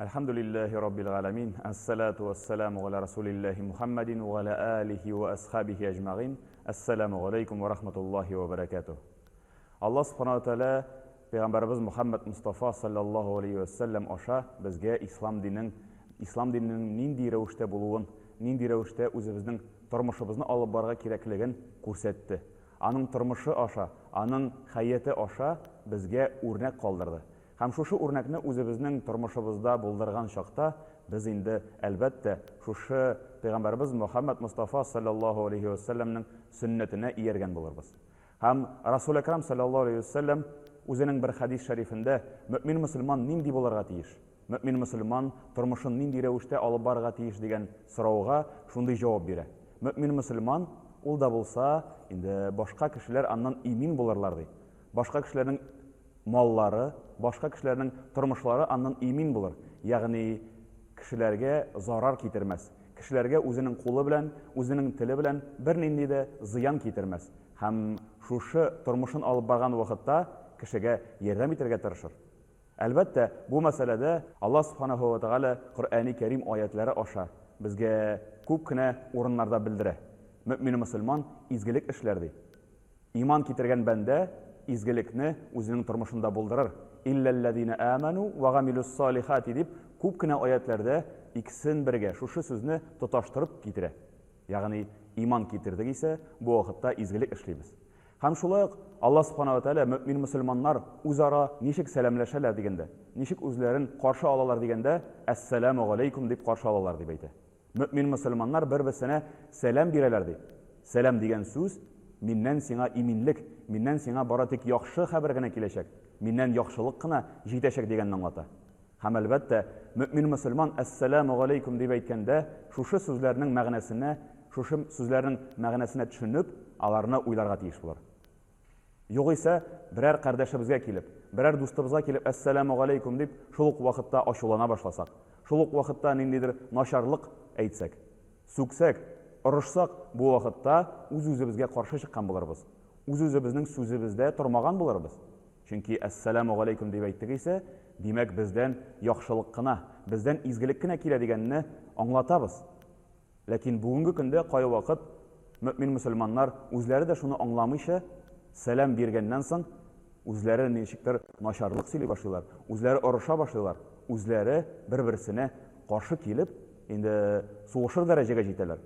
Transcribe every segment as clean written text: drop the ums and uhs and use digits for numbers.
Әлхәмдүлилләһи раббил галәмин, әссәлату вәссәламу галә расулилләһи Мухаммадин ва галә алихи ва асхабихи әҗмәгыйн. Әссәламу галәйкүм ва рахматуллаһи ва бәрәкәтүһ. Аллаһ субхана ва тәгалә пәйгамбәребез Мухаммад Мустафа саллаллаһу алейһи ва сәлләм аша безгә ислам динен, ислам диненең нинди рәвештә булуын, нинди рәвештә үзебезнең тормышыбызны алып барырга кирәклеген күрсәтте. Аның тормышы аша, аның хәяте аша безгә үрнәк калдырды. Һәм шушы үрнәкне үзебезнең тормышыбызда булдырган чакта, без инде, әлбәттә, шушы Пәйгамбәребез Мөхәммәд Мостафа салләллаһу алейһи вә сәлләмнең сөннәтенә ияргән булырбыз. Һәм Расул Әкрам салләллаһу алейһи вә сәлләм үзенең бер хәдис шәрифендә мөэмин мөселман нинди булырга тиеш, мөэмин мөселман тормышын нинди рәвештә алып барырга тиеш дигән сорауга шундый җавап бирә. Мөэмин мөселман, ул да булса, инде башка кешеләр аннан имин булырлар, ди. Башка кешеләрнең маллары, башка кешеләрнең тормышлары аннан имин булыр, ягъни кешеләргә зарар китермәс, кешеләргә үзенең кулы белән, үзенең теле белән бернинди дә зыян китермәс һәм шушы тормышын алып барган вакытта кешегә ярдәм итәргә тырышыр. Әлбәттә, бу мәсьәләдә Аллаһ Сүбхәнәһү вә Тәгалә Коръәни Кәрим аятьләре аша безгә күп кенә урыннарда белдерә, мөэмин-мөселман изгелек эшләр, ди. Иман китергән бәндә изгелекне үзенең тормышында булдырыр. Илләлләзинә әмәнү вә гамилүс-салихати дип күп кенә аятьләрдә икесен бергә, шушы сүзне тоташтырып китерә. Ягъни иман китердек исә, бу вакытта изгелек эшлибез. Һәм шулай ук Аллаһ Субхана ва Тәгалә мөэмин-мөселманнар үзара ничек сәламләшәләр дигәндә, ничек үзләрен каршы алалар дигәндә, Әссәләмү галәйкүм дип каршы алалар дип әйтә. Мөэмин-мөселманнар бер-берсенә сәлам бирәләр, ди. Сәлам дигән сүз, миннән сиңа иминлек, миннән сиңа бары тик яхшы хәбәр генә киләчәк, миннән яхшылык кына җитәчәк дигәнне аңлата. Һәм, әлбәттә, мөэмин-мөселман Әссәламү галәйкүм дип әйткәндә, шушы сүзләрнең мәгънәсенә, шушы сүзләрнең мәгънәсенә төшенеп, аларны уйларга тиеш булыр. Югыйсә, берәр кардәшебезгә килеп, берәр дустыбызга килеп Әссәламү галәйкүм дип, шул ук вакытта ачулана башласак, шул ук вакытта ниндидер начарлык әйтсәк, сүксәк, орышсак, бу вакытта үз-үзебезгә каршы чыккан булырбыз, үз-үзебезнең сүзебездә тормаган булырбыз. Чөнки Әссәламү галәйкүм дип әйттек исә, димәк, бездән яхшылык кына, бездән изгелек кенә килә дигәнне аңлатабыз. Ләкин бүгенге көндә кайвакыт мөэмин-мөселманнар үзләре дә шуны аңламыйча, сәлам биргәннән соң, үзләре ничектер начарлык сөйли башлыйлар, үзләре орыша башлыйлар, үзләре бер-берсенә каршы килеп, инде сугышыр дәрәҗәгә җитәләр.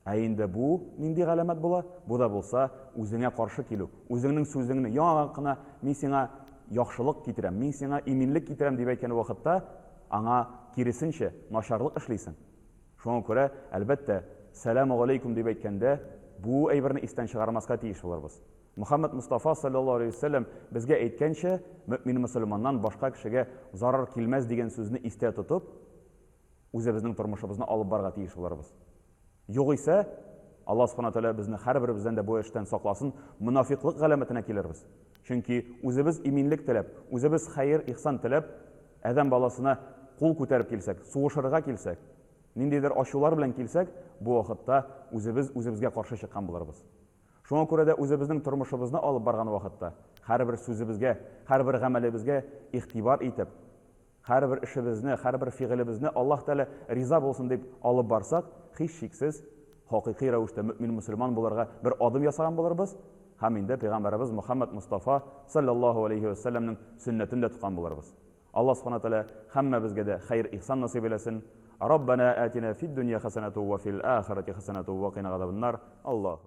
Ә инде бу нинди галәмәт була? Бу да булса үзеңә каршы килү, үзеңнең сүзеңне яңа гына мин сиңа яхшылык китерәм, мин сиңа иминлек китерәм дип әйткән вакытта, аңа киресенчә, начарлык эшлисең. Шуңа күрә, әлбәттә, Сәламү галәйкүм дип әйткәндә, бу әйберне истән чыгармаска тиеш булырбыз. Мөхәммәд Мостафа салләллаһу галәйһи ва сәлләм безгә әйткәнчә, мөэмин-мөселманнан башка кешегә зарар килмәс дигән сүзне истә тотып, үзебезнең тормышыбызны алып барырга тиеш булырбыз. Югыйсә, Аллаһ Субхана Тәгалә безне һәрберебездән дә бу эштән сакласын, монафикълык галәмәтенә килербез. Чөнки үзебез иминлек теләп, үзебез хәер-ихсан теләп, адәм баласына кул күтәреп килсәк, сугышырга килсәк, ниндидер ачулар белән килсәк, бу вакытта үзебез үзебезгә каршы чыккан булырбыз. Шуңа күрә дә үзебезнең тормышыбызны алып барган вакытта һәрбер сүзебезгә, һәрбер гамәлебезгә игътибар итеп, һәрбер эшебезне, һәрбер фигылебезне Аллаһ Тәгалә риза булсын дип алып барсак, һичшиксез, хакыйкый рәвештә мөэмин-мөселман булырга бер адым ясаган булырбыз һәм инде пәйгамбәребез Мөхәммәд Мостафа салләллаһу алейһи вә сәлләмнең сөннәтен дә тоткан булырбыз. Аллаһ Субхана Тәгалә һәммәбезгә дә хәер-ихсан насыйп әйләсен. Раббана атина фид дөнья хәсәнәту вә фил ахирәти хәсәнәту вә кина газабаннар. Аллаһу.